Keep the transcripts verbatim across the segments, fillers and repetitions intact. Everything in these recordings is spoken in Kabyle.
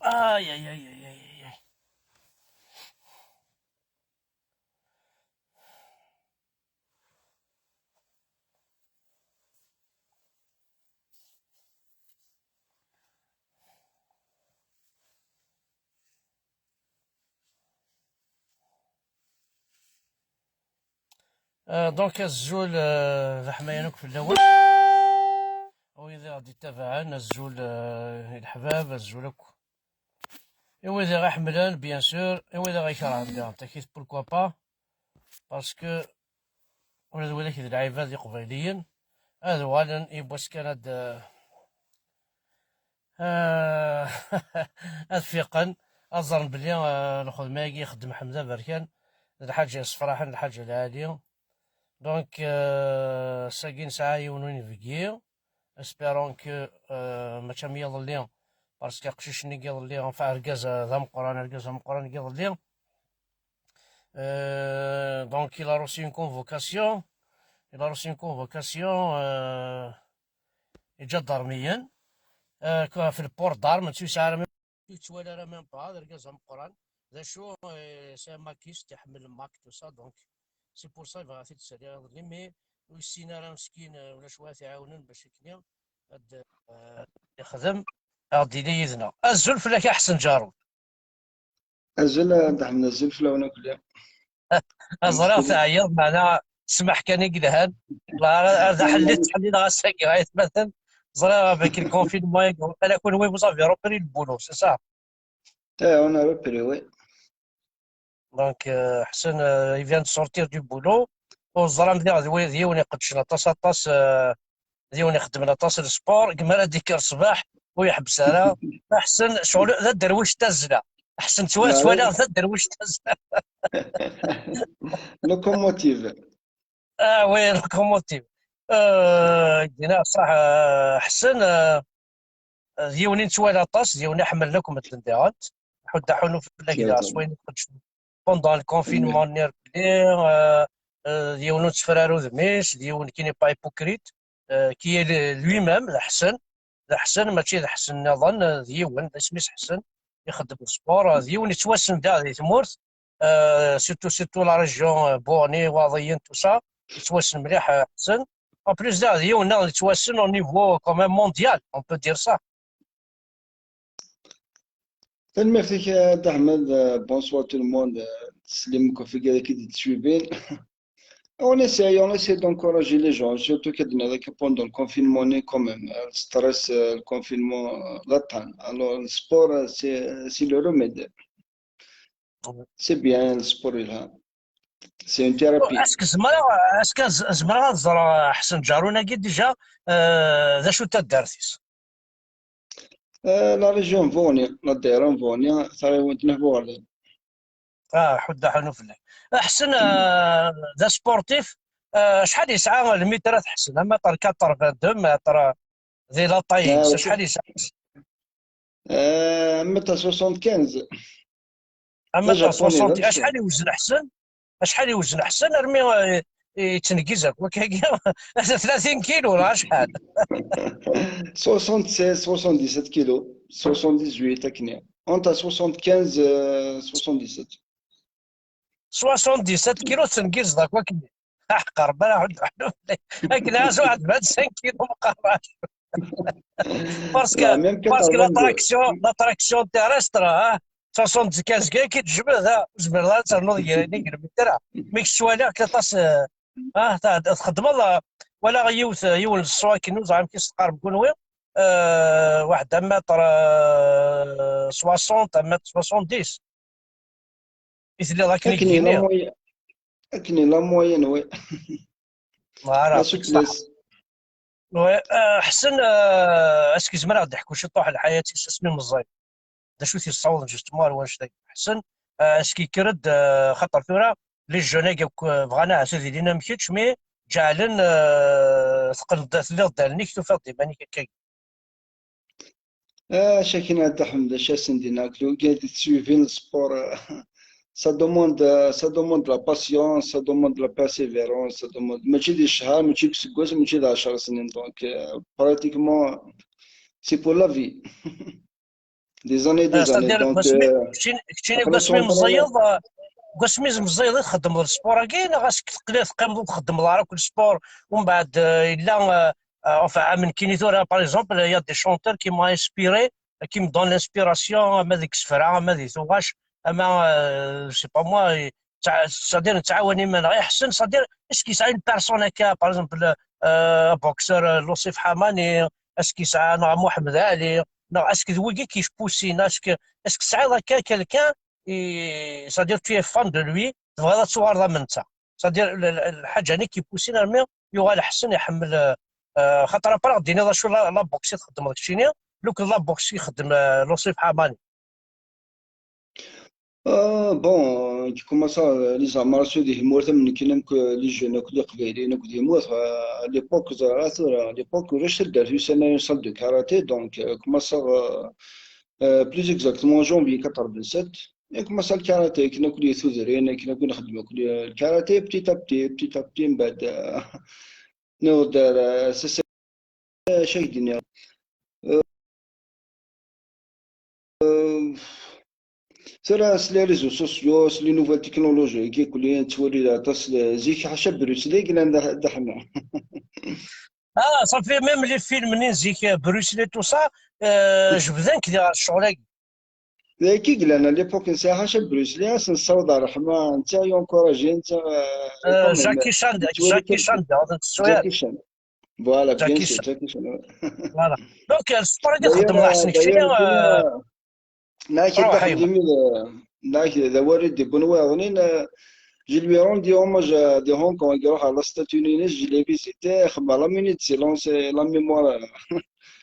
Aïe, aïe, aïe, aïe, aïe, aïe. Euh, donc, azul, euh, d aḥmayan akk fell-awen. Wid i ɣ-d-ittabaɛen, azul, euh, i leḥbab, azul akk. I wid i ɣ-iḥemmlen, bien sûr, i wid i ɣ-ikerhen daɣen, takit, pourquoi pas, parce que ula d widak d lɛibad iqbayliyen, ad uɣalen yiwwas kan ad, euh, ad fiqen, ad ẓren belli, euh, lxedma-agi ixeddem Ḥmed Aberkan d lḥaǧa yessefraḥen, d lḥaǧa lɛali. Donc, euh, sagi nesɛa yiwen n unebgi, espérons que, euh, mačči am yiḍelli, parce que aqcic-nni n yiḍelli, enfin, argaz, euh, d ameqqran, argaz ameqqran n yiḍelli. Euh, donc, il a reçu une convocation, il a reçu une convocation, euh, iǧadarmiyen, euh, ɣef le port d'armes, tu sais, ur yettwali ara même pas, d argaz ameqqran. D acu, euh, c'est un maquiste, iḥemmel Mac, tout ça, donc c'est pour ça yebɣa ad t-id-ssali iḍelli, mais ur yessin ara meskin, euh, ulac wa t-iɛawnen bac akken ad, euh, ixdem, ad d-yili yid-neɣ. Azul fell-ak a Ḥsen Ǧarud. Azul a Dda Ḥmed, azul fell-awen akk. Ẓriɣ teɛyiḍ, meɛna ssmaḥ kan i yelhan. Ad aḥelli ttḥellileɣ ass-agi, ay atmaten. Ẓriɣ avec le confinement, ala kunwi vous avez repris le boulot, c'est ça? Eh, on a repris, oui. Donc, euh, Ḥsen, euh, il vient de sortir du boulot. Ur ẓram diɣ d wi-, d yiwen iqeddcen aṭas, aṭas, euh, d yiwen ixeddmen aṭas n sport, gma ara d-ikker ṣṣbeḥ, ur yeḥbes ara. Ḥsen, ccɣel d aderwic tazzla. Ḥsen, ttwa-, ttwaliɣ d aderwic tazzla. Locomotive. Ah oui, locomotive. Euh, dina, ṣaḥ, euh, Ḥsen, euh, d yiwen i nettwali aṭas, d yiwen i ḥemmlen akk medden diɣen. Ḥudda ḥunu fell-ak diɣ s wayen i txeddceḍ pendant le confinement-nni irkelli, euh, euh, d yiwen ur nettefrar udem-is, d yiwen qui n'est pas hypocrite, euh, qui est lui-même, d Ḥsen, d Ḥsen, mačči d Ḥsen nniḍen, euh, d yiwen, d isem-is Ḥsen, ixeddem sport, euh, d yiwen yettwassen daɣ di tmurt, euh, surtout, surtout la région, euh, Bourni, Iwaḍiyen, tout ça, yettwassen mliḥ, euh, Ḥsen. En plus, daɣ d yiwen nniḍen yettwassen au niveau quand même mondial, on peut dire ça. Tanemmirt-ik a Dda Ḥmed, euh, bonsoir tout le monde, euh, teslim akk ɣef wigad i d-ittcubin. On essaye, on essaye d'encourager les gens, surtout que pendant le confinement, on est quand même, euh, le stress, euh, le confinement, euh, l'attend. Alors, le sport, euh, c'est, c'est le remède. C'est bien, le sport, il a, c'est une thérapie. Est-ce que zemreɣ, est-ce que z-, zemreɣ ad ẓreɣ Ḥsen Ǧarun-agi déjà, euh, d acu taddart-is? Euh, la région Voni, la daïra Voni, taɣiwant n Buɣerdan. Ah, ḥudda ḥunu fell-ak. Ḥsen, euh, d asportif, euh, acḥal yesɛa lmitrat Ḥsen? Un mètre quatre-vingt-deux, mètre, di la taille, acḥal yesɛa? Euh, un mètre soixante-quinze. Ama d soixante, acḥal iwezzen Ḥsen? Acḥal iwezzen Ḥsen armi, eh, yettneggiz akk wakkagi? Tlatin kilu, neɣ acḥal? Soixante-seize, soixante-dix-sept kilos, soixante-dix-huit, akken. Entre soixante-quinze, euh, soixante-dix-sept. Soixante-dix-sept kilos tettneggizeḍ akk wakken. Aḥeqq Rebbi ara ḥuddu ḥuddu fell-ak. Akken ara sɛuɣ vingt-cinq kilos meqqar. Parce que, parce que l'attraction, l'attraction terrestre, ah, soixante-quinze kilo ki tejbed, ah, ur zmireḍ ara ad ternuḍ gar-, gar-, gar-, mi k-ttwaliɣ aṭas, eh, ah, ta-, txeddmeḍ, ah, walaɣ yiwet, yiwen n ṣṣura akken ur ẓriɣ amek i s-teqqarem kunwi, eh, waḥed un mètre, eh, soixante, un mètre soixante-dix. I telliḍ akken i akken d-yenniḍ. La moyenne, akken la moyenne, oui. Voilà, la souplesse. Oui, euh, Ḥsen, euh, est-ce que zemreɣ ad d-ḥkuɣ ciṭuḥ lḥayat-is asmi meẓẓay? D acu t-yessawḍen justement ar wannect-agi? Ḥsen, euh, est-ce que yekker-d, euh, xaṭer tura, les jeunes-agi akk, euh, bɣan ahat ad ilin am kečč, mais ǧeɛlen, euh, teqqleḍ, telliḍ d allen-ik, tufiḍ-d iman-ik akka. Ah, chacun a Dda Ḥmed, chacun d-yenna, le gars de suivre le sport, euh, ça demande, euh, ça demande de la patience, ça demande de la persévérance, ça demande, mačči di cchar, mačči di useggas, mačči di ɛecra snin, donc, euh, pratiquement, c'est pour la vie. Des années, des années. C'est-à-dire, donc, keččini deg wasmi meẓẓiyeḍ, deg wasmi meẓẓiyeḍ i txeddmeḍ le sport-agi, neɣ ass teqqimeḍ ur txeddmeḍ ara akk le sport, umbeɛd yella, enfin, am nekkini tura, par exemple, il y a des chanteurs qui m'ont inspiré, qui me donnent l'inspiration, ama deg isefra, ama di tuɣac, ama, je sais pas moi, c'est-à-dire nettɛawan iman-nneɣ. Iḥsen, c'est-à-dire, est-ce que yesɛa une personne akka, par exemple, un boxeur, Lossif Hamani, est-ce que yesɛa, neɣ Mohamed Ali, neɣ est-ce que d wigi qui poussent, est-ce que, est-ce que tesɛiḍ akka quelqu'un, c'est-à-dire tu es fan de lui, tebɣiḍ ad tuɣaleḍ am netta, c'est-à-dire lḥaǧa-nni qui poussent armi yuɣal Ḥsen iḥemmel, xaṭer après ad d-tiniḍ acu la boxe i txeddmeḍ keččini, lukan la boxe i ixeddem Lossif Hamani. Ah, bon, qui commença les arts martiaux di tmurt am nekkini, am les jeunes akk d iqbayliyen akk di tmurt, à l'époque, ẓriɣ tura, à l'époque ulac taddart yusan une salle de karaté, donc commença plus exactement janvier quatre-vingt-sept, et commença le karaté, akken akk i tudrin, akken akk i nxeddem akk le karaté, petit à petit, petit à petit, mbeɛd nuɣ-d ar acu ak-d-nniɣ. Tura s les réseaux sociaux, s les nouvelles technologies, kikuli nettwali aṭas zik ḥaca Bruce Lee i yellan d aḥna. Ah, ça fait même les films n zik, Bruce Lee, tout ça, jebden-k di ccɣel-agi. D ayen i yellan, à l'époque nesɛa ḥaca Bruce Lee, ad s-nessaweḍ ṛṛeḥma, netta i encourager, netta. Jackie Chan, Jackie Chan, d Jackie Chan. Voilà, bien sûr, Jackie Chan. Voilà. Donc, le sport-agi txeddmeḍ aḥsen keččini. Nɛak d awal i d-yewwin wayeḍnin, je lui ai rendu hommage à, de Hong Kong, iruḥ ɣer la statue-nni, je l'ai visité, xedmeɣ la minute, c'est lancé la mémoire.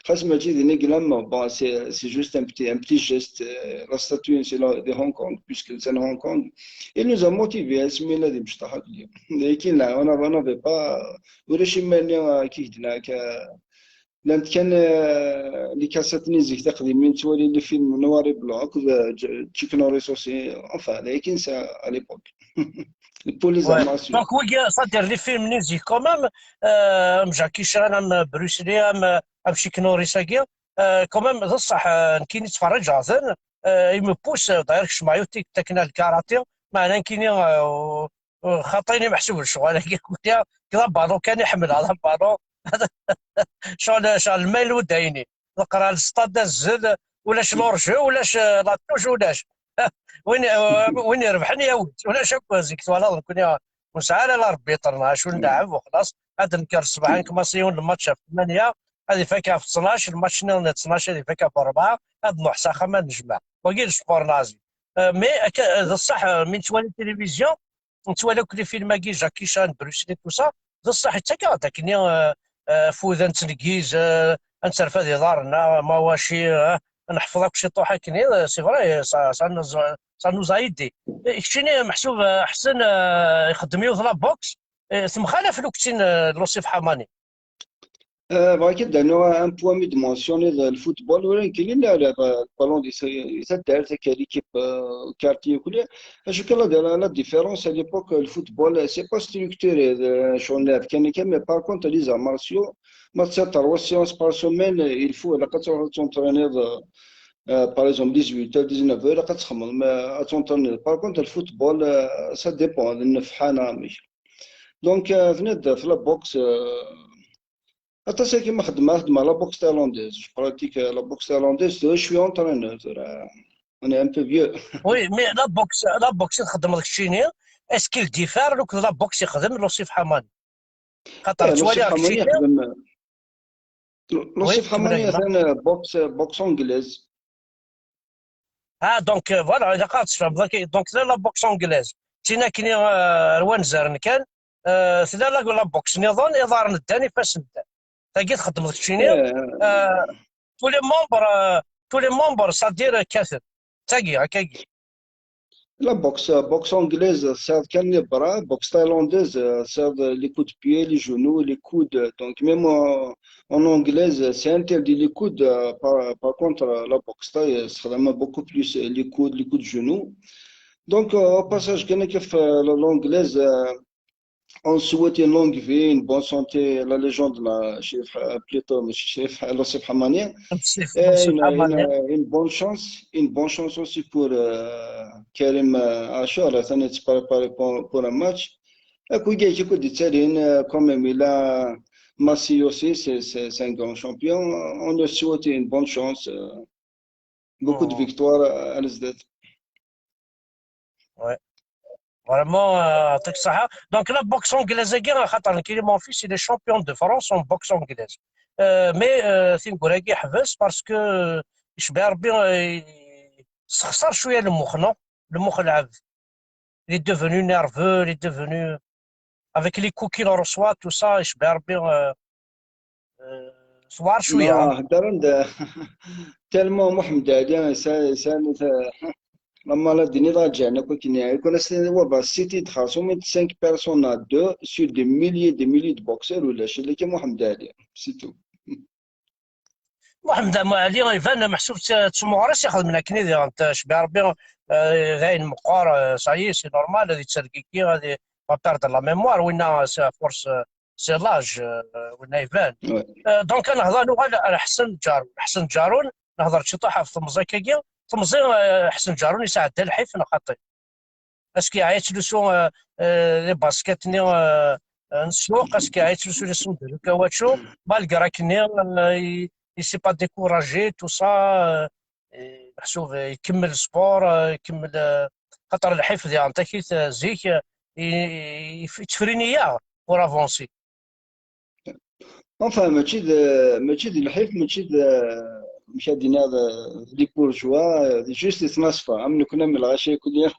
Xas mačči d niglam, bon, c'est juste un petit, un petit geste. La statue, c'est de Hong Kong, puisque c'est Hong Kong. Il nous a motivés, asmi nella d imecṭaḥ akk-nni. Lakin on n'avait pas, ulac iman-nni kif d-nɛak. Llant kan les cassettes-nni zik tiqdimin, ttwalin les films noir et blanc akked Chuck Norris aussi, enfin, lakin c'est à l'époque. Pour les arts martiaux. Donc, wigi, c'est-à-dire les films-nni zik quand même, am Jackie Chan, am Bruce Lee, am Chuck Norris-agi, quand même, d ṣṣeḥ, nekkini ttferriǧeɣ-ten, ils me poussent, d'ailleurs kecmeɣ yiwet tikkelt akken ar le karaté, meɛna nekkini xaṭi-nni meḥsub lecɣal-agi, kul d abalon kan i ḥemmleɣ, d abalon. Ccɣel, ccɣel lmayl ur d-ayni. Leqrar, le stade, azzel, ulac l'hors-jeu, ulac la touche, ulac. Win, win irebḥen yawi-tt, ulac akk. Zik twalaḍ nekkni ur nesɛi ara l'arbitre neɣ acu, nleɛɛeb u xlaṣ. Ad d-nekker ṣṣbeḥ, ad nkemanṣi yiwen lmatch ɣef ttmanya, ad ifak ɣef ttnac, lmatch nniḍen ɣef ttnac ad ifak ɣef rebɛa, ad nruḥ s axxam ad nejmeɛ. Wagi d sport n Azi. Mais akka d ṣṣeḥ, mi nettwali tilivizyu, nettwali akk les films-agi, Jackie Chan, Bruce Lee, tout ça, d ṣṣeḥ, yettak-aɣ-d akkenni afud, ad nettneggiz, ad netterfad iḍarren-nneɣ, mawaci, ad neḥfeḍ akk ciṭuḥ akkenni, c'est vrai, ça, ça nous, ça nous a aidé. Keččini meḥsub Ḥsen ixeddem yiwet la boxe, temxalaf luktin n Losif Ḥamani. Bɣiɣ ad d-rnuɣ un point mi d-mentionniḍ le football, ur nekkini la, le ballon di taddart akka, l'équipe, quartier, kuli. Acu kan la, la différence à l'époque, le football c'est pas structuré, ccɣel nlɛeb kan akka, mais par contre les arts martiaux, ma tesɛiḍ trois séances par semaine, il faut, ilaq ad truḥeḍ ad t'entraîniḍ, par exemple dix-huit heures, dix-neuf heures, ilaq ad txedmeḍ, ma ad t'entraîniḍ. Par contre le football, ça dépend d nnefḥa neɣ amek. Donc, tenniḍ-d ɣef la boxe, aṭas aya ma xeddmeɣ, xeddmeɣ la boxe thaïlandaise. Je pratique la boxe thaïlandaise, je suis entraîneur tura. On est un peu vieux. Oui, mais la boxe, la boxe i txeddmeḍ keččini, est-ce qu'il diffère akked la boxe i yexdem Losif Ḥamani? Xaṭer ttwaliɣ keččini. Losif Ḥamani atan boxe, boxe anglaise. Ah, donc, euh, voilà, ilaq ad tfehmeḍ akka. Donc, tella la boxe anglaise, d tin akken, euh, ar wanzaren kan, euh, tella la, la boxe niḍen, iḍarren ddan, ifassen ddan. Tagi txeddmeḍ keččini, euh, tous les membres, euh, tous les membres, c'est-à-dire, euh, kkaten. Tagi, akkagi. La boxe, boxe anglaise, tesɛiḍ kan les bras, boxe thaïlandaise, tesɛiḍ les coups de pied, les genoux, les coudes. Donc, même en, en anglaise, c'est interdit les coudes. Par, par contre, la boxe thaï, c'est vraiment beaucoup plus les coudes, les coups de genoux. Donc, au passage, kan akka ɣef l'anglaise, On souhaite une longue vie, une bonne santé, la légende, là, Chérif, euh, plutôt, monsieur Chérif, Lassif Hamani. Lassif, Et Lassif une, Hamani. Une, une bonne chance, une bonne chance aussi pour euh, Karim euh, Achour, là, ça n'est pas préparé pour, pour un match. Et puis, il y a beaucoup de Tserine, euh, quand même, il a Massi aussi, c'est c'est- c'est un grand champion. On leur souhaite une bonne chance, euh, beaucoup de Oh. Victoires à l'S D. Ouais. Vraiment, euh, يعطيك الصحة. Donc, la boxe anglaise, خاطر كاين mon fils, il est champion de France en boxe anglaise. Euh, mais euh, tineggura-agi yeḥbes parce que يشبع ربي, euh, سخسر شوية المخ, non? المخ العبد. Il est devenu nerveux, il est devenu, avec les coups qu'il reçoit, tout ça, يشبع ربي, euh, euh, صوار شوية. هضر عند tellement محمد علي يسال. La maladie ni la gêne, quoi qu'il y a. Quand c'est le Waba City de Kharsoum, cinq personnes à deux sur des milliers, des milliers de boxeurs, ou la chez les Mohamed Ali, c'est tout. محمد علي يبان محسوب تمغرس يخدم لك كني ديال انت شبيع ربي, آه، غاين مقار, آه, ça y est, c'est normal, هذه تسرقيكي, هذه va perdre la mémoire, وينا c'est à force, آه, c'est l'âge, آه, وينا يبان. Ouais. آه, donc انا هضر نوغال على حسن جارون, حسن جارون نهضر شي طاحه في تمزيكاكي, تمزي, آه, حسن جارون يساعد الحيف نخطي. Est-ce que يعيط لسو, آه, آه, les baskets ني, آه, آه, نسوق, est-ce que يعيط لسو les sons de كاواتشو, malgré كني, آه, il s'est pas découragé, tout ça, آه, آه, محسوب يكمل sport, آه, يكمل, آه, خاطر الحفظ يعني تاكيت, آه, زيك, آه, ي- ي- يتفريني يا pour avancer. Enfin, ماشي د ماشي د الحيف, ماشي د مشادينا, les bourgeois, juste يتنصفى. أم نكون من الغاشية كل يوم,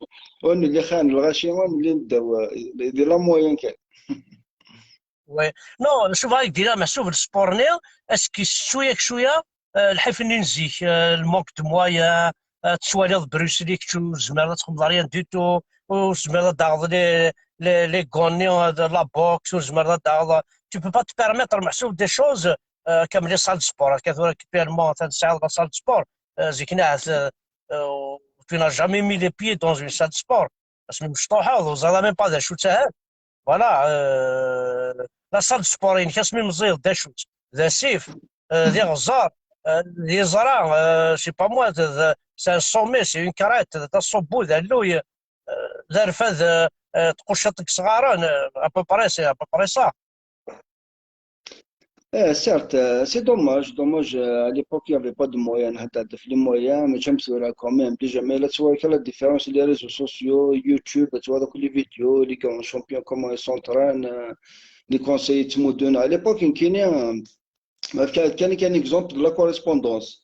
ون اللي خان الغاشية, ون اللي ندو دي la moyenne كان. وي. نو, شوف, هاي دينا محسوب السبور ني, est-ce que شويه شويه, آه, الحيف ني نزيك, آه, le manque de moyens, آه, تسواليض بروسلي كتشو زمالة تخمض rien du tout, وزمالة داغض les, les, les gants ني, آه, la boxe, وزمالة داغض, tu peux pas te permettre محسوب des choses, آه, كامل les salles de sport, كثورة actuellement تنسعى la salle de sport, آه, زيكنا, آه, آه, tu n'as jamais mis les pieds dans une salle de sport, parce que مشطوحة, وزالا même pas ذا شو تاهل. Voilà, euh, la salle de sport, une casse même زير, des choses, des sifs, euh, des غزار, euh, des zara, euh, je sais pas moi, de, de, c'est un sommet, c'est une carrette, de صبو, de لوي, euh, de رفد, euh, euh, تقشط صغارا, euh, à peu près, c'est à peu près ça. Eh, certes, euh, c'est dommage, dommage, euh, à l'époque, il n'y avait pas de moyens, هذا هدف les moyens, mais j'aime ça quand même. Déjà, mais là, tu vois que la différence, les réseaux sociaux, YouTube, tu vois, donc les vidéos, les grands champions, comment ils s'entraînent, euh, les conseils, tu me donnes. À l'époque, كان كان كان exemple de la correspondance.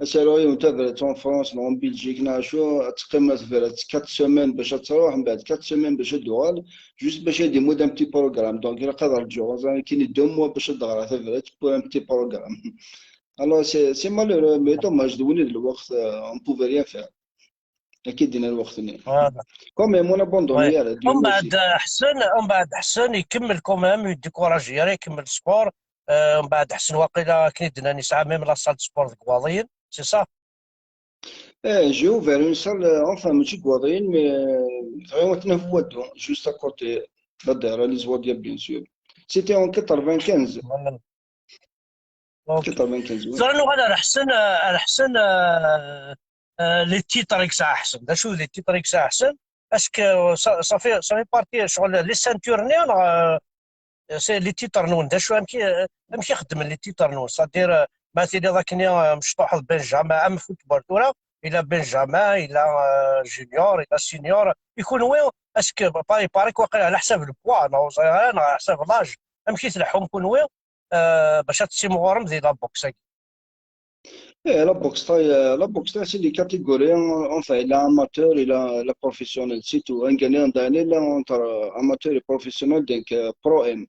Asaru yum tabrat en France, en Belgique, نعشو تقيم tabrat quatre semaines باش تروح, من بعد quatre semaines باش تدوغل, juste باش يدي مود un petit programme. Donc il a قدر الجو زعما كاين deux mois باش تدغر tabrat pour un petit programme. Alors c'est c'est malheureux, mais dommage, دوني الوقت, euh, on pouvait rien faire. اكيد دينا الوقت ني. Voilà. Quand même, on abandonne Ouais. يا راه ومن بعد حسن, ومن بعد حسن يكمل quand même, يديكوراجي, يا راه يكمل السبور. آه, ومن بعد حسن واقيلا كي دنا نسعى même la salle de sport de Guadeloupe, c'est ça. Eh, j'ai ouvert une salle, euh, enfin, ماشي Guadeloupe, mais euh, vraiment تنهف ودو, juste à côté, la Dera, les Ouadia, bien sûr. C'était en quatre-vingt-quinze. Voilà. Donc, quatre-vingt-quinze, oui. ثورة نوغال على حسن, على حسن, آه, آه, les titres يكسع حسن, دا شو les titres يكسع حسن, est-ce que ça, ça fait, ça fait partie شغل les ceintures ني, ولا, آه, c'est les titres نون, دا شو امكي, امكي يخدم les titres نون, c'est-à-dire, آه, ما تيلي ذاك ني, آه, مشطوح بنجامة, ام football ثورة, الى بنجامة, الى, آه, junior, الى senior, يكون وين, est-ce que با-, يبارك واقع على حساب le poids, نو, على حساب l'âge, امكي تلحهم يكون وين, آه, باش تسيمو غورم ذي la boxe. Eh, la boxe taille, euh, la boxe taille, c'est des catégories, hein. Enfin, il a amateur, il a, il a professionnel, c'est tout. Un gagnant d'année, là, entre amateur et professionnel, donc euh, pro M.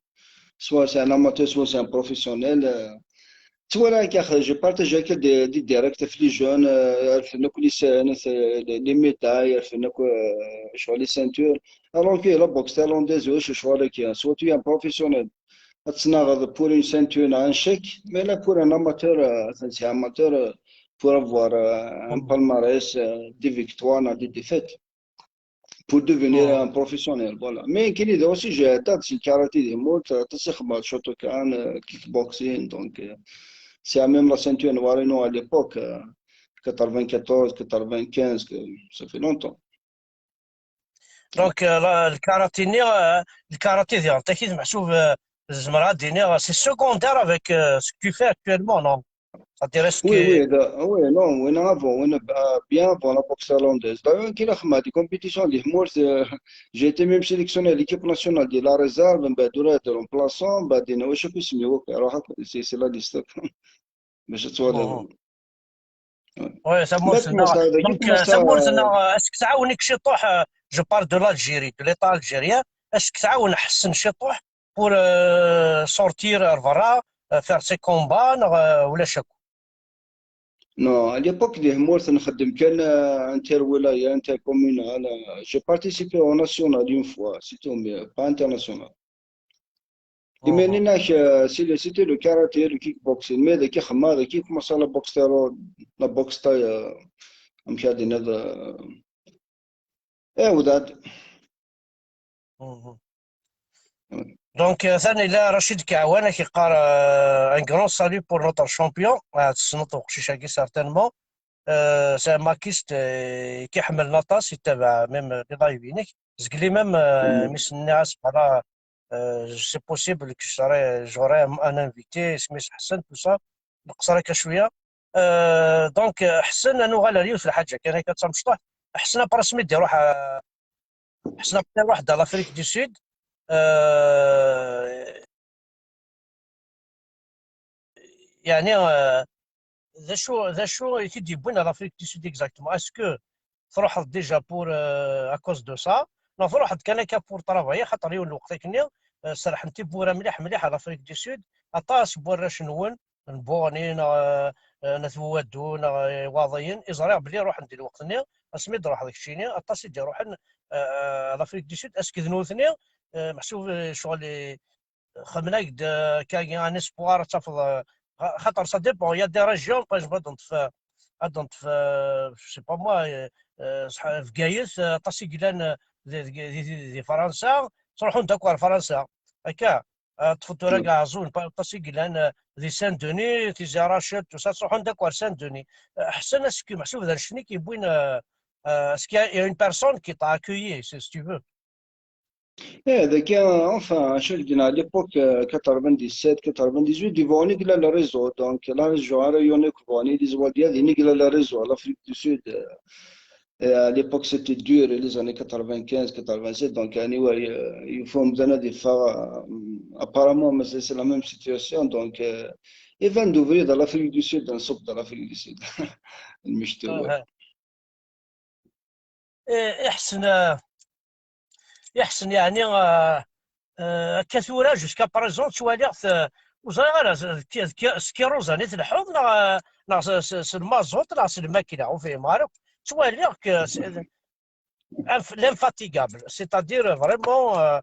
Soit c'est un amateur, soit c'est un professionnel. Euh. Tu vois, là, car je partage avec des, des directs avec les jeunes, euh, عرفنا كل سنة, c'est les, les médailles, عرفنا كل, euh, شغل les ceintures. Alors que la boxe thaïlandaise, je crois que soit tu es un professionnel, tu as pour une ceinture, un chèque, mais là, pour un amateur, euh, c'est un amateur, euh, pour avoir euh, un palmarès, euh, des victoires, des défaites. pour devenir un professionnel, voilà. Mais il y a aussi, j'ai un tas de karaté des mots, tu sais, Shotokan, euh, kickboxing, donc, euh, c'est même la ceinture noire, non, à l'époque, euh, quatre-vingt-quatorze, quatre-vingt-quinze, que ça fait longtemps. Donc, euh, la- le karaté, euh, le karaté, c'est un technique, mais je trouve, euh, c'est secondaire avec euh, ce que tu fais actuellement, non? Ça te reste Oui, que. Oui, da- oui, non, oui, non, avant, oui, non, ah, bien avant la boxe thaïlandaise. D'ailleurs, qui a des compétitions, des mots, euh, j'ai été même sélectionné à l'équipe nationale de la réserve, ben, de l'aide remplaçant, ben, de Noé Chapis, mais ok, alors, c'est c'est la liste. Mais c'est toi, Mhm. Ouais. Oui, ça Mais montre comment ça, avec donc comment euh, ça ça, montre euh, est-ce que ça a une شطوح, euh, je parle de l'Algérie, de l'État algérien, est-ce que ça a une حسن شطوح pour euh, sortir لبرا, euh, faire ses combats, euh, ولا شكو؟ Non, à l'époque, des mots, نخدم كان, euh, interwilaya, intercommunal. Euh, j'ai participé au national une fois, c'est tout, mais pas international. Et maintenant, euh, c'est le- c'était le karaté, le kickboxing. Mais de qui خما, de qui commence la boxe thaï-, la boxe thaï, euh, أمشي هذه نذ-, إيه وداد. Mhm. Donc, euh, ثاني لا رشيد كعوان كيقار, euh, un grand salut pour notre champion. آه، تسنط وقشيش هاكي certainement. Euh, c'est un makiste, euh, كيحمل نطاس, يتابع même les live ينك. زقلي même, euh, ميسني عاس بحال, euh, c'est possible que j'aurais, j'aurais un invité, سميس حسن, tout ça. نقصر هكا شوية. Euh, donc, euh, حسن, أنا غالا اليوم في الحاجة كان هكا تمشطح. حسن برسمي دي روح, آه، حسن برسمي روح دا l'Afrique du Sud. آه، يعني, آه، ذا شو, ذا شو يكيد يبون l'Afrique du Sud exactement؟ Est-ce que تروح déjà pour, euh, à cause de ça؟ لا, تروح كان هكا pour travailler, خاطر يوم الوقت كني, آه، سرح نتي بورا مليح مليح على l'Afrique du Sud, أطاس بوراش نون, نبوني, نا, آه، ناس وادو, نا واضيين, إزريغ بلي روح ندير الوقت ني, اسمي دروح داك الشيء ني, أطاس يدي روح, آه، l'Afrique du Sud, أسكي ذنوثني, آه، محسوب, آه، شغل, آه، خمناك د-, كاين ان espoir تفض, خاطر ça dépend, il y a des régions, par exemple, dans, dans, je sais pas moi, euh, euh, في Bgayet, euh, aṭas i yellan, euh, di, di, di, di, di Fransa, ttruḥun-d akk ar Fransa. Akka, euh, ṭṭfent tura kra ɣer Zun, aṭas i yellan, euh, di Saint-Denis, Tizi Rached, tout ça, ttruḥun-d akk ar Saint-Denis. Euh, ḥsen asekki, meḥsub d annect-nni i k-yewwin, euh, euh, est-ce qu'il y a une personne qui t'a accueilli, si, si tu veux. Eh, dagi, enfin, acu k-d-nniɣ, à l'époque, euh, quatre-vingt-dix-sept, quatre-vingt-dix-huit, di Boni i yella le réseau. Donc, la région, ara yoni Boni, di Zwadiya, din i yella le réseau, l'Afrique du Sud. Euh, et à l'époque, c'était dur, les années quatre-vingt-quinze, quatre-vingt-sept. Donc, anyway, euh, il faut me donner des fois, euh, apparemment, mais c'est c'est la même situation. Donc, euh, ils viennent d'ouvrir dans l'Afrique du Sud, dans le sud de l'Afrique du Sud. Le Michto, ouais. آه، آه. إيه، يحسن, آه، يحسن يعني, آه، آه، كثورة jusqu'à présent تواليغ, آه، وزريغ على س-، ك-، ك-، سكيروزا ني تلحوظ, نا, نا س-، س-، س المازوت, نا س الماكينة, وفي مارك تواليغ ك-، س-، الانف-، l'infatigable, c'est-à-dire vraiment, آه،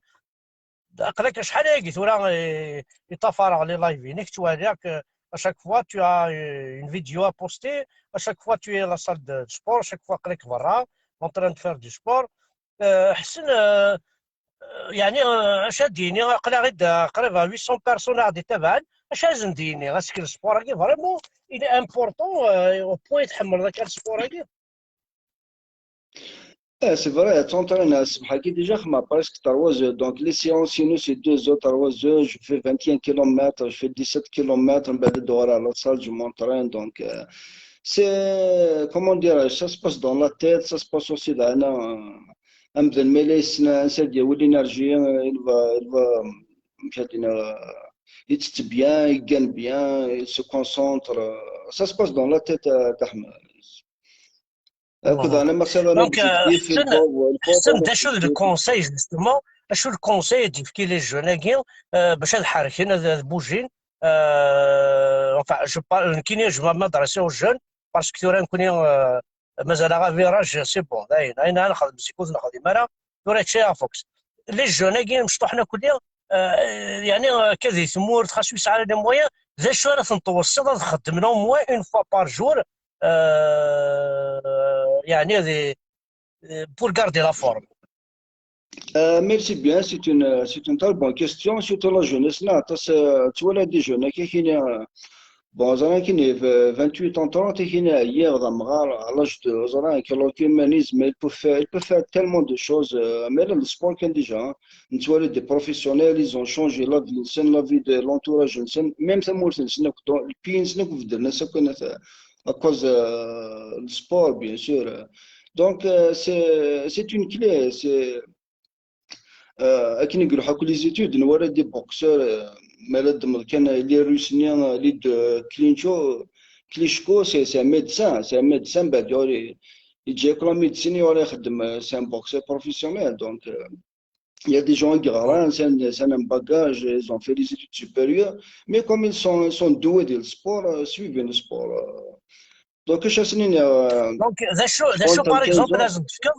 aql-ak acḥal ayagi tura, eh, i ṭafareɣ les live-inek, ttwaliɣ-k, eh, à chaque fois tu as, eh, une vidéo à poster, à chaque fois tu es à la salle de sport, chaque fois aql-ak berra, en train de faire du sport. Eh, ḥsen, eh, eh, يعني, eh, acu ad d-yini, aql-aɣ-id, eh, qrib à huit cents personnes i ɣ-d-itabaɛen, acu ad sen-d-yini? Est-ce que le sport-agi vraiment il est important, eh, au point i tḥemmleḍ akka le sport-agi? Eh, c'est vrai, t'entraînes, eh, صبحا كي déjà خما presque trois heures. Donc, les séances chez nous, c'est deux heures, trois heures. Je fais vingt et un kilomètres, je fais dix-sept kilomètres. من بعد ندور à la salle, je m'entraîne. Donc, euh, c'est, comment dire, ça se passe dans la tête, ça se passe aussi dans un, un, un, un, un, l'énergie, euh, il va, il va, euh, il se bien, il gagne bien, il se concentre. Ça se passe dans la tête, euh, d'Ahmed. Donc, euh, حسن, حسن, d acu d le conseil, justement, acu le conseil d-yefki les jeunes-agi, euh, باش ad ḥerken, ad, ad bougin, euh, enfin, je parle, nekkini, je m'adresse aux jeunes, parce que tura nekkni, euh, mazal-aɣ à virage, c'est bon, dayen, ayen ara nexdem zik ur t-nexdim ara, tura yečča-yaɣ Fox. Les jeunes-agi, mecṭuḥen akk-nni, euh, يعني, euh, akka di tmurt, xas ur yesɛi ara les moyens, d acu ara ten-tweṣṣiḍ ad xeddmen au moins une fois par jour, euh, يعني, di, pour garder la forme. Euh, merci bien, c'est une, c'est une très bonne question, surtout la jeunesse. Là, t'as ce, tu vois, là, des jeunes, qui, qui, euh, bon, ça, qui, euh, vingt-huit ans, trente, qui, hier, à l'âge de, ça, qui, alors que, mais il peut faire, il peut faire tellement de choses, euh, mais là, le sport, qui, déjà, hein, tu vois, des professionnels, ils ont changé la vie, c'est la vie de l'entourage, même ça, moi, c'est, c'est, donc, le pire, c'est, donc, vous donnez ce qu'on a fait à cause, euh, du sport, bien sûr. Donc, euh, c'est, c'est une clé, c'est, euh, akken i iruḥ akk les études, nwala des boxeurs, euh, ma la ddmeḍ kan les Russes-nni, euh, les de Klitschko, Klitschko, c'est, c'est un médecin, c'est un médecin, bah, il, il dit que la médecine, il aurait, euh, c'est un boxeur professionnel, donc, euh, il y a des gens qui rentrent, c'est un, c'est un bagage, ils ont fait des études supérieures, mais comme ils sont, ils sont doués dans le sport, euh, suivez le sport, euh, Donc, je suis, euh, Donc, d acu, d acu, par exemple, lازم تفكر,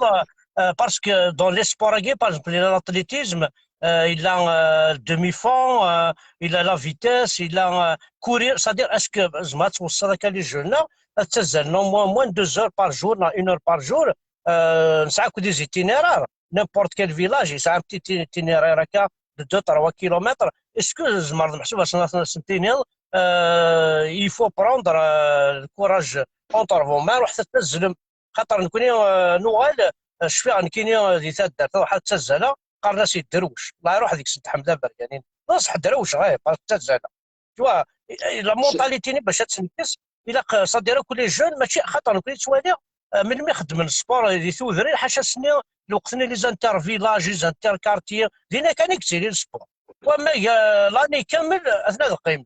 euh, parce que dans les sports, par exemple, il y a l'athlétisme, euh, il y a, euh, le demi-fond, euh, il y a la vitesse, il y a, euh, courir. C'est-à-dire, est-ce que زعما توصل هكا les jeunes là, تزال au moins, moins deux heures par jour, non, une heure par jour, euh, نسعى des itinéraires, n'importe quel village, c'est un petit itinéraire هكا de deux, trois kilomètres. Est-ce que زعما نحسب باش نتيني, euh, il faut prendre, euh, le courage entre vos mains, روح تتزلم. خاطر نكوني, آه، نوغال, آه، شفيغ نكيني, آه، دي تادار تروح تزالا, قرنا سي دروش, الله يروح ديك سد حمد بركانين, نصح دروش غير بار تزالا. Tu vois, la mentalité ني باش تسنكس, إلا ق-، صديرة كل جون, ماشي خاطر نكوني توالي, آه، من مي خدم السبور دي ثودري, حاشا سني الوقت ني les intervillages, les interquartiers, دينا كان يكتيري السبور. وما, آه، لاني كامل, آه، أثناء القيمة.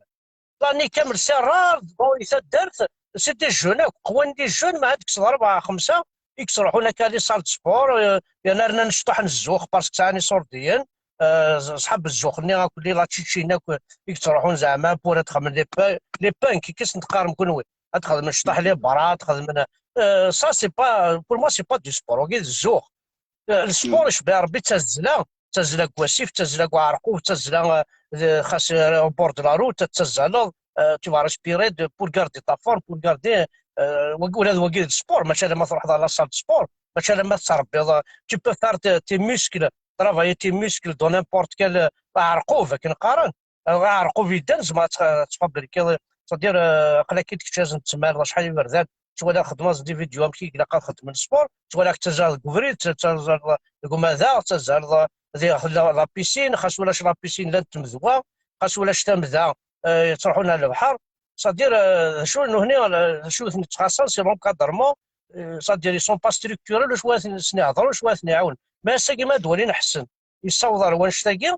لاني كامل سي رار, بون, يتدرت, سي دي جون, اكو قوان دي جون, ما هادك صغار أربعة خمسة, يكسروحون هكا لي صال سبور, آه، يعني رانا نشطح نزوخ, باسكو تاني صورديين, آه، صحاب الزوخ, ني غاكو لي لا تشيتشينا, يكسروحون زعما, بور تخدم لي با-، لي بانك, كيس نتقارن كون وي, تخدم شطح لي برا, تخدم, آه، ça c'est pas, pour moi c'est pas du sport, وكي الزوخ. السبور يشبه ربي تزلا, تزلا كواسيف, تزلا كوعرقوف, تزلا, آه، خاص, آه، au bord de la route, تزلا, آه، tu vas respirer de, pour garder ta forme, pour garder, آه، ولا واقي السبور, ماشي لما تروح la salle de sport, ماشي لما تربي, tu peux faire tes, tes muscles, travailler tes muscles dans n'importe quel, آه، عرقوف, كنقارن, آه، عرقوف يدان, زعما تخ-، تفضل كي, c'est-à-dire, آه، قلقي ديك لازم تسمع شحال يبردان, تولى خدمة دي فيديو, أمشي إلا قال خدم السبور, تولى تزال كوفري, تزال كومادا, تزال دي لا، لا بيسين, خاص ولاش لا بيسين لا تمذوا, خاص ولاش تمذا, آه، تروحون على البحر. C'est-à-dire, آه، شو إنه هنا, آه، شو نتخاصم, c'est l'encadrement, آه، c'est-à-dire, ils sont pas structurés, شوية سنيهضروا, شوية سنيعاون. ما ساكي ما دولين أحسن. يصور وانشتاقي,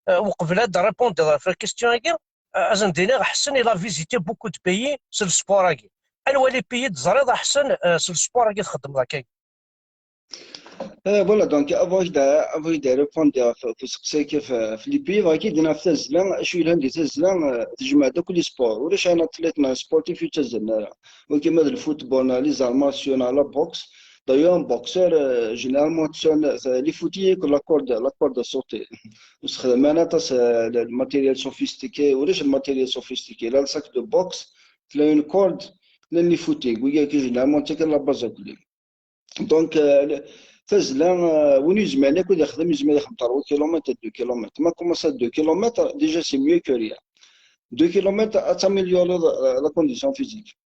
آه، وقبل هاد ريبوندي في الكيستيون هاكي, آه، أزن دينيغ أحسن, إلا فيزيتي بوكو دو بيي سي السبور هاكي. أنوا لي بيي تزريض أحسن, آه، سي السبور هاكي تخدم ذاك. آه، voilà, donc, avant de, avant de répondre في, في سقسيك في, في les pays, أكيد أنا في تزلا, شو يلهم دي تزلا, آه، تجمع دوك les sports. ولاش أنا طلعت مع سبورتيف في تزلا, وكيما الفوتبول, les arts martiaux, la boxe. D'ailleurs, un boxeur, euh, généralement, tu sais, les footings, la corde, la corde à sauter. وسخدم أنا تص, le matériel sophistiqué, ولاش le matériel sophistiqué, là, le sac de boxe, tu as une corde, là, les footings, oui, que généralement, tu as la base à couler. Donc, euh, le, تزلا, euh, وين يزمع لك ولا يخدم, يزمع يخدم trois kilomètres, deux kilomètres. ما كومونس à deux kilomètres, déjà, c'est mieux que rien. Deux kilomètres, à t'améliorer la, la condition physique.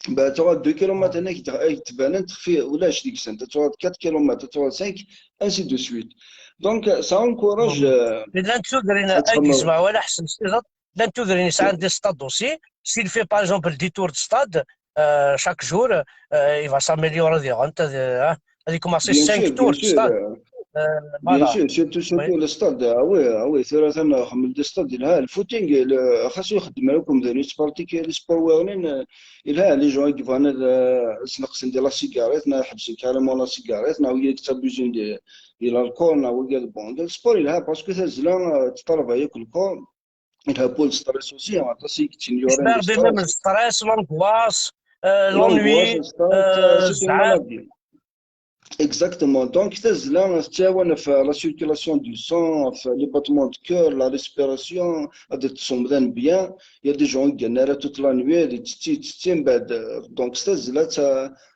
Ben, tu auras deux kilomètres, هناك يتبان تخفي ولاش ديك السنة, tu auras quatre kilomètres, tu auras cinq, ainsi de suite. Donc, ça encourage, euh, لان تودرين أجزمة ولا حسن سيزر, لان تودرين سعان دي ستاد aussi, s'il fait par exemple le détour de stade, euh, chaque jour, euh, il va s'améliorer, ديغ انت, آه, هذيك كوماسي cinq tours de stade. Bien sûr, surtout, surtout le stade. Ah oui, ah oui, c'est vrai, ça, le stade, il a le footing, le, خاصو يخدم لكم ذا les sportifs, les sports, il a les gens qui vont, euh, سنقصن دي la cigarette, نحبس carrément la cigarette, ناوي يكتب بيزون دي, دي l'alcool, ناوي, bon, le sport, il a, parce que ça, c'est là, tu travailles avec le corps, il a pour le stress aussi, hein, parce que tu n'y auras même le stress, l'angoisse, euh, l'ennui, c'est une maladie. Exactement. Donc, c'est là, c'est la circulation du sang, les battements de cœur, la respiration, bien. Il y a des gens qui gagnent toute la nuit, des petits, petits, donc, c'est là, ça,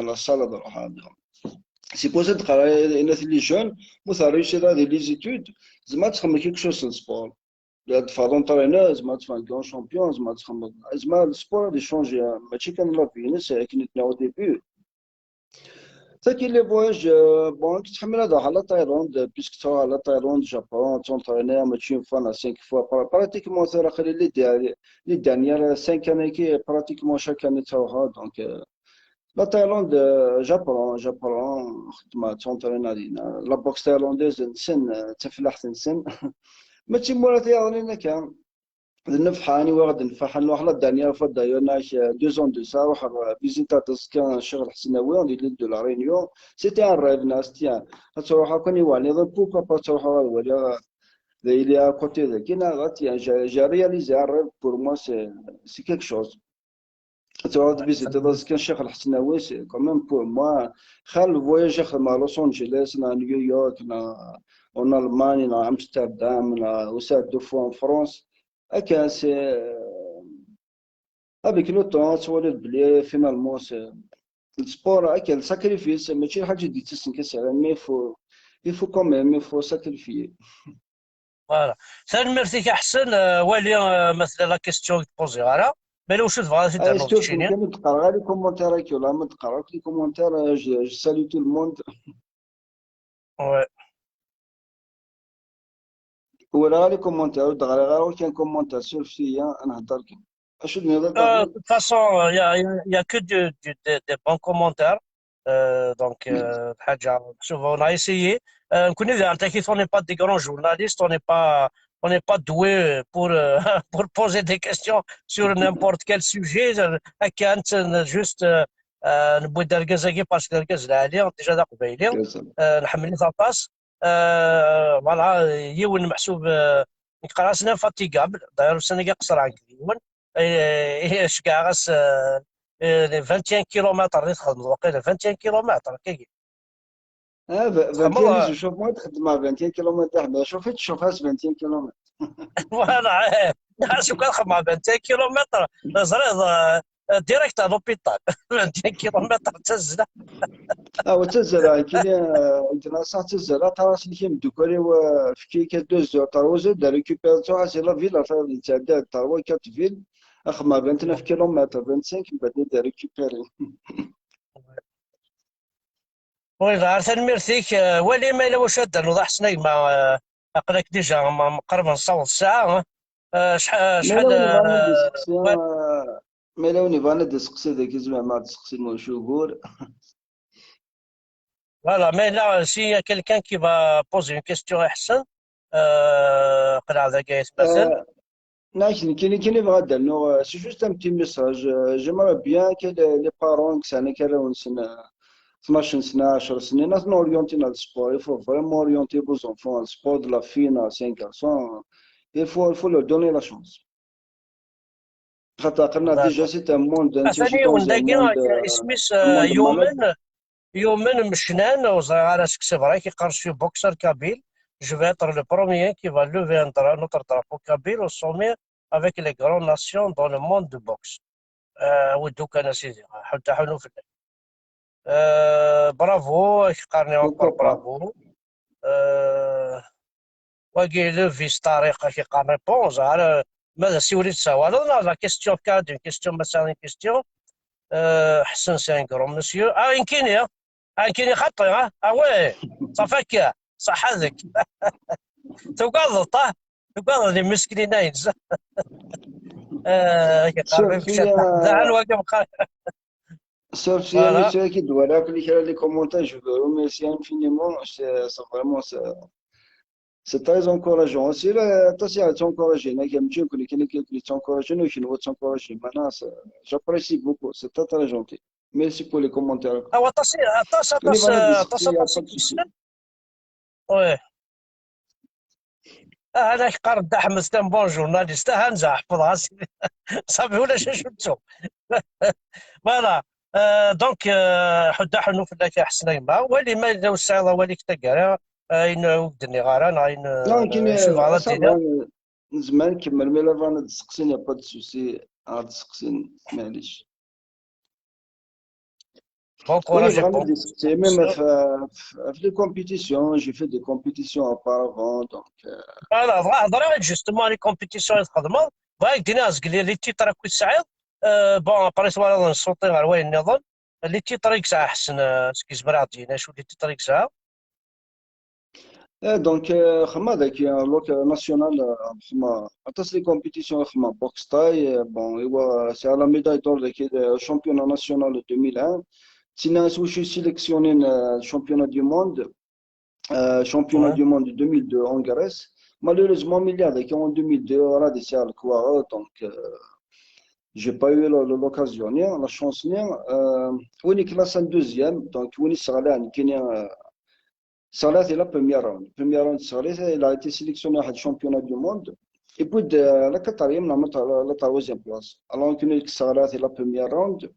à la salle ad ruḥeɣ ad. C'est pour ça d-qqareɣ, inna les jeunes, ma ur réussiḍ ara di les études, tzemreḍ ad txedmeḍ quelque chose n sport. Ad teffɣeḍ entraîneur, tzemreḍ ad teffɣeḍ grand champion, tzemreḍ ad txedmeḍ, tzemreḍ le sport ad ichanger, mačči kan la vie-ines, akken i d-nniɣ au début. Tagi les voyages, euh, bon, nekk ttḥemmileɣ ad ruḥeɣ la Thaïlande, puisque ttruḥeɣ la Thaïlande, Japon, ttrentrineɣ mačči une fois neɣ cinq fois, pra-, pratiquement tura aql-i les der-, les dernières cinq années-agi, pratiquement chaque année ttruḥeɣ, donc, euh, La Thaïlande, euh, j'apprends, j'apprends. Xeddmeɣ d l'entraîneur dinna. La boxe thaïlandaise-nsen, euh, d tafellaḥt-nsen. Mačči mura tiyaḍnin akka. D nnefḥa, anwa i ɣ-d-nefḥen? Ruḥ la dernière fois d'ailleurs, nak, euh, deux ans de ça, ruḥeɣ, euh, visiter aẓekka Ccix Lḥesnawi, di l'île de la Réunion. C'était un rêve, nas, tiens. Ad truḥ akk i waɛliḍ, pourquoi pas ad truḥeḍ ad waliɣ, euh, il est à côté dagi, neɣ, tiens, j'ai, j'ai réalisé un rêve, pour moi, c'est, c'est quelque chose. Ad truḥeḍ ad visiter aẓekka Ccix Lḥesnawi, c'est quand même pour moi, xir le voyage i xedmeɣ à Los Angeles, neɣ New York, neɣ en Allemagne, neɣ Amsterdam, neɣ aussi deux fois en France. Akka, c'est, euh, avec le temps, ad twaliḍ belli finalement, c'est, le sport, akka, le sacrifice, mačči d lḥaǧa i d-yettasen kan s lɛelma, mais il faut, il faut quand même, il faut sacrifier. Voilà. Tanemmirt-ik a Ḥsen, euh, wali, euh, ma tella la question i k-poziɣ ara. Ma yella wacu tebɣiḍ ad t-id-ternuḍ keččini. Kan ur d-qqareɣ ara les commentaires akka, la ma d-qqareɣ akk les commentaires, euh, je, je salue tout le monde. Ouais. Ur walaɣ ara les commentaires, ur d-ɣriɣ ara aucun commentaire, surfet-iyi, ad nehder kan. Acu d-nniḍ a Tahar? Euh, de toute façon, il y a, il y a que du, du, des, des bons commentaires. Euh, donc, euh, ḥaǧa, souvent, on a essayé. Euh, nekkni d, on n'est pas des grands journalistes, on n'est pas, on n'est pas doué pour, euh, pour poser des questions sur n'importe quel sujet. Euh, akka, juste, euh, euh, newwi-d argaz-agi parce que d argaz lɛali, déjà d aqbayli. Euh, nḥemmel-it aṭas. Euh, voilà, yiwen meḥsub, euh, nekk qqareɣ-as l'infatigable. D'ailleurs, ussan-agi qeṣṣreɣ deg yiwen. Eh, eh, ceggɛeɣ-as, eh, eh, vingt et un kilomètres i txedmeḍ, waqila vingt et un kilomètres, akkagi. Ah, v-, txedmeḍ, vingt et un, eh, je chauffe, moi, txeddmeɣ vingt et un kilomètres, ḥbes, chauffe, tchauffe-as vingt et un kilomètres. Voilà, eh, ḥasu kan xedmeɣ vingt et un kilomètres, teẓriḍ, eh, eh, direct à l'hôpital. Vingt et un kilomètres d tazzla. Ah, wa d tazzla, nekkini, eh, nekk neɣ ṣaḥ d tazzla, qqareɣ-as nekk i imeddukal-iw, eh, efk-iyi kan deux heures, trois heures de récupération, ḥaca la ville, enfin, yettɛedda ar trois, quatre villes, axedmeɣ vingt-neuf kilomètres, vingt-cinq, mbeɛd ad récupérer. Oui, ɣer tanemmirt-ik, eh, wali ma yella wacu ad d-ternuḍ a Ḥsen a gma, eh, aql-ak déjà ma, ma qrib nessaweḍ ssaɛa, eh, acḥal, ma yella win yebɣan ad d-iseqsi, eh, ma yella win yebɣan ad d-iseqsi dagi, zemren ad d-iseqsin, mačči ugur. Voilà, mais là, s'il y a quelqu'un qui va poser une question à Hassan, euh, aql-aɣ dagi ayt mazal. Euh, non, nekkini, nekkini bɣiɣ ad d-rnuɣ, euh, c'est juste un petit message. Euh, j'aimerais bien que les, les parents qui sont, euh, tnac sna, ɛecṛa snin, ad ten-orientin ar le sport. Il faut vraiment orienter vos enfants au sport de la fille, c'est un garçon. Il faut, il faut leur donner la chance. Xaṭer aql-aɣ déjà, c'est un monde, un, atan yiwen dagi, euh, isem-is, euh, Yumen, Yumen Mecnan, ur ẓriɣ ara seg c'est vrai, yeqqar: "Je suis boxeur kabyle, je vais être le premier qui va lever un dra-, notre drapeau kabyle au sommet avec les grandes nations dans le monde de boxe." Euh, weddu kan a sidi, ḥudd aḥunu fell-ak. Euh, bravo, ak qqaren encore bravo. Euh, wagi, le vice Tariq, ak iqqar réponse, ara, ma d asiwel i d-tessawaleḍ, neɣ la question, quand une question, ma tesɛiḍ une question, euh, Ḥsen, c'est un grand monsieur. Ah, nekkini, ah, nekkini xaṭi, ah, ah ouais, ça fait que, ṣaḥa deg. Tugadeḍ, ah, tugadeḍ les musclines, ah. Euh, ak iqqar, sauf si, euh, dahan, wagi meqqar. Sauf si, voilà, monsieur qui doit rappeler les commentaires, je veux remercier infiniment, c'est, c'est vraiment, c'est, c'est très encourageant. Aussi, là, attention, c'est encourageant. Il y a un monsieur qui, qui, qui, qui est encouragé, nous, qui nous encourage. Maintenant, c'est, j'apprécie beaucoup. C'est très, très gentil. Merci pour les commentaires. Ah, aṭas, aṭas, aṭas, aṭas, aṭas. Oui. Ah, la qqaren Dda Ḥmed, c'est un bon journaliste. Ah, anza, ḥefḍeɣ-as. Safi, ulac acu ttuɣ. Voilà. Euh, donc, euh, ḥudd aḥunu fell-ak a Ḥsen a gma. Wali ma yella ur tesɛiḍ awal-ik taggara, euh, ayen ur k-d-nniɣ ara, neɣ ayen, euh, acu tebɣiḍ ad d-tiniḍ? Nezmer ad nkemmel, mi la bɣan ad d-seqsin, y a pas de souci, ad d-seqsin, maɛlic. Bon courage. Bɣan ad d-seqsin, même ɣef, ɣef, ɣef les compétitions, j'ai fait des compétitions auparavant, donc, euh. Voilà, bɣiɣ ad hedreɣ justement les compétitions i txedmeḍ, bɣiɣ ad k-d-iniɣ zgelli les titres akk i tesɛiḍ, euh, bon, après twalaḍ nsuṭi ɣer wayen nniḍen, les titres i yesɛa Ḥsen, euh, est-ce que yezmer ad aɣ-d-yini acu les titres i yesɛa? Eh, donc, euh, xedmeɣ daki, euh, donc, euh, national, euh, xedmeɣ aṭas les compétitions, xedmeɣ boxe thaï, euh, bon, et voilà, c'est à la médaille d'or daki, euh, championnat national de deux mille un. Sinon, je suis sélectionné, euh, championnat du monde, euh, championnat du monde de deux mille deux en Grèce. Malheureusement, mi lliɣ daki en deux mille deux, voilà, des séries quoi, donc, euh, j'ai pas eu le- le- l'occasion, ni la chance, ni, euh, on est classé en deuxième, donc, on est sur la, euh, Sseɣliɣ-t di la première round. Première round, sseɣliɣ-t, il a été sélectionné à championnat du monde. Et puis, de la quatrième, la, la, la troisième place. Alors que sseɣliɣ-t di la première round.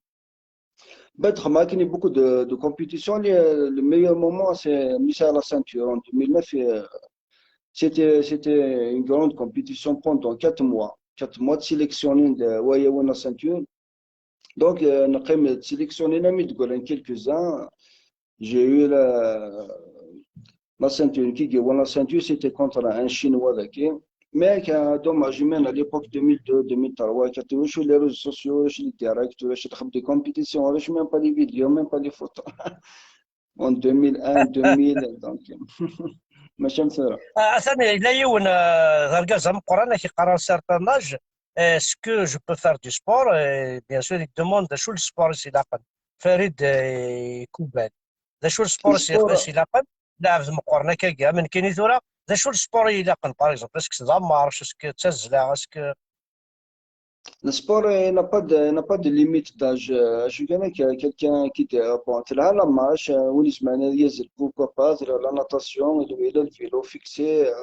Peut-être, il y a beaucoup de, de compétitions. Le, le meilleur moment, c'est Michel à la ceinture en deux mille neuf. Et, euh, c'était, c'était une grande compétition pendant quatre mois. Quatre mois de sélectionner de, ouais, ouais, la ceinture. Donc, euh, نقيم sélectionné quelques-uns. J'ai eu la, la ceinture, qui gagne la ceinture, c'était contre un Chinois. Mais euh, dommage, même à l'époque deux mille deux, deux mille trois, quand tu vois sur les réseaux sociaux, sur les directs, tu vois, je des compétitions, je même pas les vidéos, même pas les photos. En deux mille un, deux mille, donc, ماشي مسيرة. Atan yella yiwen, euh, d argaz ameqqran, ak yeqqar un certain âge, est-ce que je peux faire du sport? Et bien sûr, il demande d acu le sport i s-ilaqen. Farid, euh, Koubal. D acu le sport i s-ilaqen? Lɛebd meqqren akkagi, am nekkini tura, d acu le sport i ilaqen, par exemple? Est-ce que c'est la marche, est-ce que d tazzla, est-ce que Le sport, euh, n'a pas de, n'a pas de limite d'âge. Euh, je connais que quelqu'un qui était, euh, bon, tu as la marche, euh, ou les semaines, il y a le pourquoi pas, tu as la natation, et le, et le vélo fixé, euh,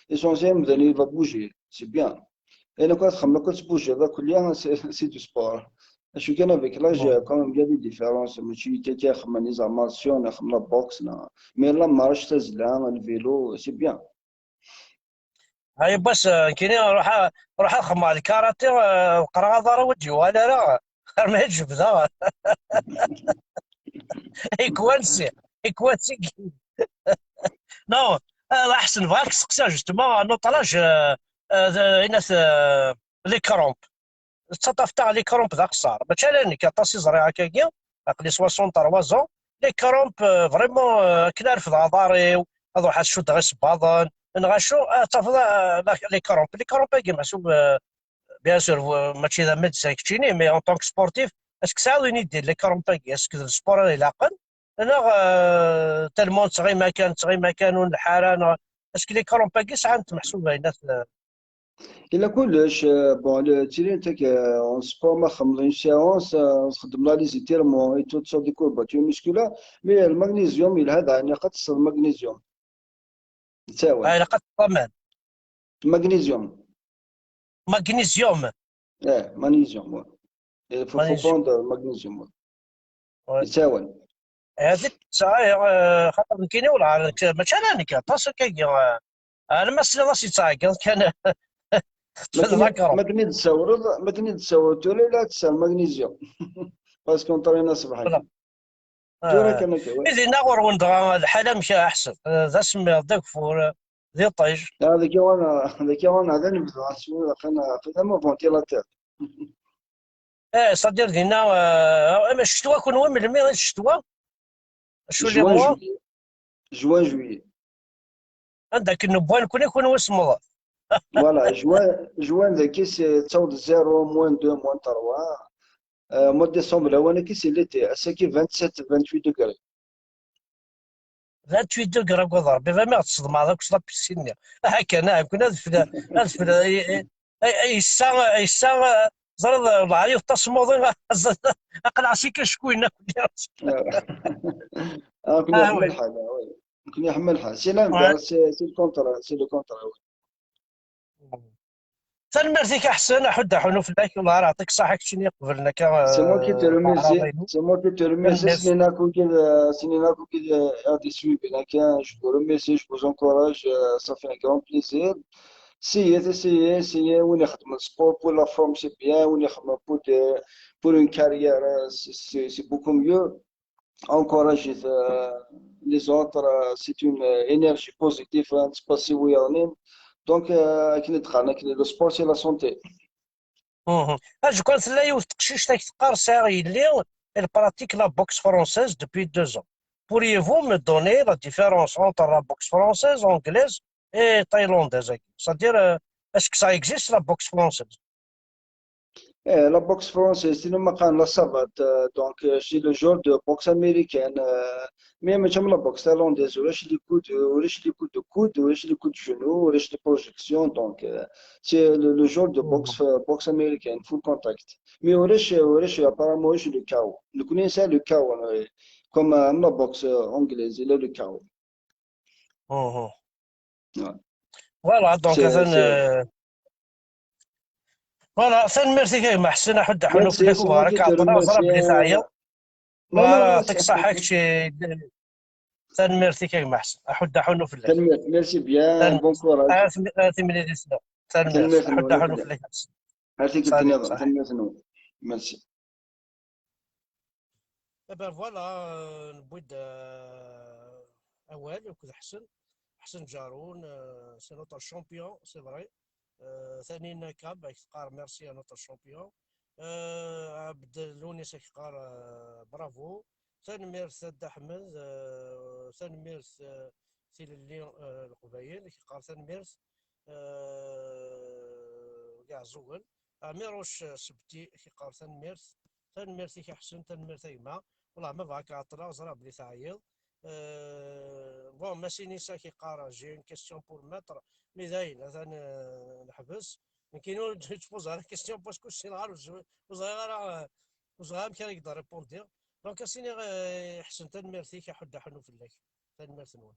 l'essentiel, il va bouger, c'est bien. Et donc, quand tu bouges, c'est, c'est du sport. Je connais avec l'âge, euh, quand même, il y a des différences. Mais tu es quelqu'un qui a les arts martiaux, la boxe, là. Mais la marche, c'est là, le vélo, c'est bien. Ay, bass, euh, nekkini ruḥ a-, ruḥ ad xedmeɣ le karaté, euh, qqreɣ aḍar ur d-yuɣal ara. Xir ma jebdeɣ. Ikwansi, ikwansi. Non, euh, aḥsen bɣa k-steqsiɣ justement, à notre âge, euh, euh, de, inat, euh, les crampes. Tettaṭṭaf-aɣ les crampes d axeṣṣar. Mačči ala nekk, aṭas i ẓriɣ akkagi, aql-i soixante-trois ans. Les crampes, euh, vraiment, euh, akken ad refdeɣ aḍar-iw, ad ruḥeɣ ad cuddeɣ isebbaḍen, neɣ acu, ad tafeḍ, euh, la- les crampes. Les crampes-agi, meḥsub, euh, bien sûr, euh, mačči d amedyaz keččini, mais en tant que sportif, est-ce que tesɛiḍ une idée, les crampes-agi, est-ce que d sport ara ilaqen? Neɣ, euh, tellement tettɣima kan, tettɣima kan, ur nleḥḥu ara, neɣ, est-ce que les crampes-agi sɛant meḥsub ayen at- Il a كلش, euh, bon, le tiré, c'est que, euh, en sport, ma خدم une séance, euh, on se demande les étirements et toutes sortes de courbatures musculaires, mais le magnésium, il a un, il a quatre sortes de magnésium. C'est Ah, il a quatre domaines. Magnésium. Magnésium. Eh, magnésium, ouais. Il faut, faut prendre magnésium, ouais. Ouais. Yettawal. هذيك ساعة، آه، خاطر نكيني ولا عارف، ما كان هناك، تصل كي، آه، أنا ما سني راسي تاعك، كان ما كني تساورد، ما كني تساورد ولا لا تسال مغنيسيوم. باسكو نطرينا صباح. ثورة كان كي. إذا نغور وندغا الحالة مشى أحسن. آه، ذا سمي ذاك فور، آه، ذي طيج. هذا كي وانا، هذا كي وانا، هذا نبذ، شنو، خلينا، خلينا مو فونتيلاتور. ايه، صدير دينا، آه، اما الشتوى كون وين ملمي غير الشتوى؟ شو اللي جوان هو؟ جويي. جوان جويي. عندك النبوان كون يكون واسمه. Voilà, juin, juin, ذاكي c'est تصاود zéro, moins deux, moins trois. Euh, mois de décembre, là, on est c'est l'été. C'est qui vingt-sept, vingt-huit degrés. vingt-huit degrés, quoi, ضرب. إذا ما تصدم هذاك صدى بيسينيا. هكا، نعم، كنا هذا في، هذا في، أي، أي، أي، الساعة، أي الساعة، زرد، الله يختص موضوع، أقلع سيك شكوينا. آه، كنا آه، يحمل حالة، وي. كنا يحمل حالة. C'est l'inverse, c'est, c'est le contraire, c'est le contraire, وي. Tanemmirt-ik a Ḥsen, aḥuddu aḥunu fell-ak, Allah ara yeɛṭik ṣṣeḥḥa, keččini iqeblen akka. C'est moi qui te euh, remercie. aɛraḍ-inu. C'est moi qui te remercie. Merci. Sinina Koukid, euh, Sinina Koukid, euh, a des suivis. Donc, euh, je vous remercie, je vous encourage. Euh, ça fait un grand plaisir. Essayez, essayez, essayez. On est le sport pour la forme, c'est bien. On est pour, de- pour une carrière, euh, c'est- c'est c'est beaucoup mieux. Encourager euh, les autres, euh, c'est une euh, énergie positive, hein, c'est pas si oui on aime. Donc, euh, avec les crânes, avec le sport, c'est la santé. Mhm. Ah, je crois que c'est là où je t'ai dit, c'est elle pratique la boxe française depuis deux ans. Pourriez-vous me donner la différence entre la boxe française, anglaise et thaïlandaise? C'est-à-dire, euh, est-ce que ça existe, la boxe française? Eh, la boxe française, c'est le makan la savate, euh, donc euh, c'est le genre de boxe américaine, euh, mais même la boxe thaïlandaise, ورش les coups de, ورش les coups de coude, ورش les coups de genou, ورش les projections, donc euh, c'est le, le genre de boxe, euh, boxe américaine, full contact. Mais ورش, ورش apparemment, c'est le K O. Nous connaissons le K O, euh, comme euh, la boxe euh, anglaise, il est le K O. Mhm. Ouais. Voilà, donc C'est- atan, c'est- euh, voilà, tanemmirt-ik a gma Ḥsen, aḥuddu aḥunnu Merci, fell-ak, c'est ur bɣiɣ moi ara qui te k-ɛeṭṭleɣ, ẓriɣ remercie. belli teɛyiḍ. Non, non, Voilà, non, yeɛṭik ṣṣeḥḥa, kečč. Tanemmirt-ik a gma Ḥsen, aḥuddu aḥunnu fell-ak. Tanemmirt, merci bien, Tanemmirt. bon courage. Ar tim-, ar timlilit-nneɣ. Tanemmirt, Tanemmirt, aḥuddu aḥunnu tanemmirt. fell-ak a Ḥsen. Merci, Salut, tanemmirt, salut. Tanemmirt. Merci. Eh ben voilà, euh, newwi-d, euh, awal akked Ḥsen. Ḥsen Ǧarun, euh, c'est notre champion, c'est vrai. Euh, Tanina Kab, ak teqqar merci à notre champion. Euh, Abdelounis, ak teqqar, euh, bravo. Tanemmirt a Dda Ḥmed, euh, tanemmirt, euh, Tilelli, euh, Leqbayel, ak teqqar tanemmirt. Euh, Iɛeẓẓugen. Ɛmiruc, euh, Sebti, ak yeqqar tanemmirt. Tanemmirt-ik a Ḥsen, tanemmirt a gma. Wellah ma bɣiɣ ad k-ɛeṭṭleɣ, ẓriɣ belli teɛyiḍ. Euh, bon, Massinissa ak yeqqar, j'ai une question pour le maître. Mi dayen, atan, euh, neḥbes. Nekkini ur ttpuẓeɣ ara question parce que ur ssineɣ ara, ur ẓriɣ ara, euh, ur ẓriɣ amek ara k-d-répondiɣ. Donc, a s-iniɣ, euh, Ḥsen, tanemmirt-ik, aḥuddu aḥunnu fell-ak. Tanemmirt-nwen.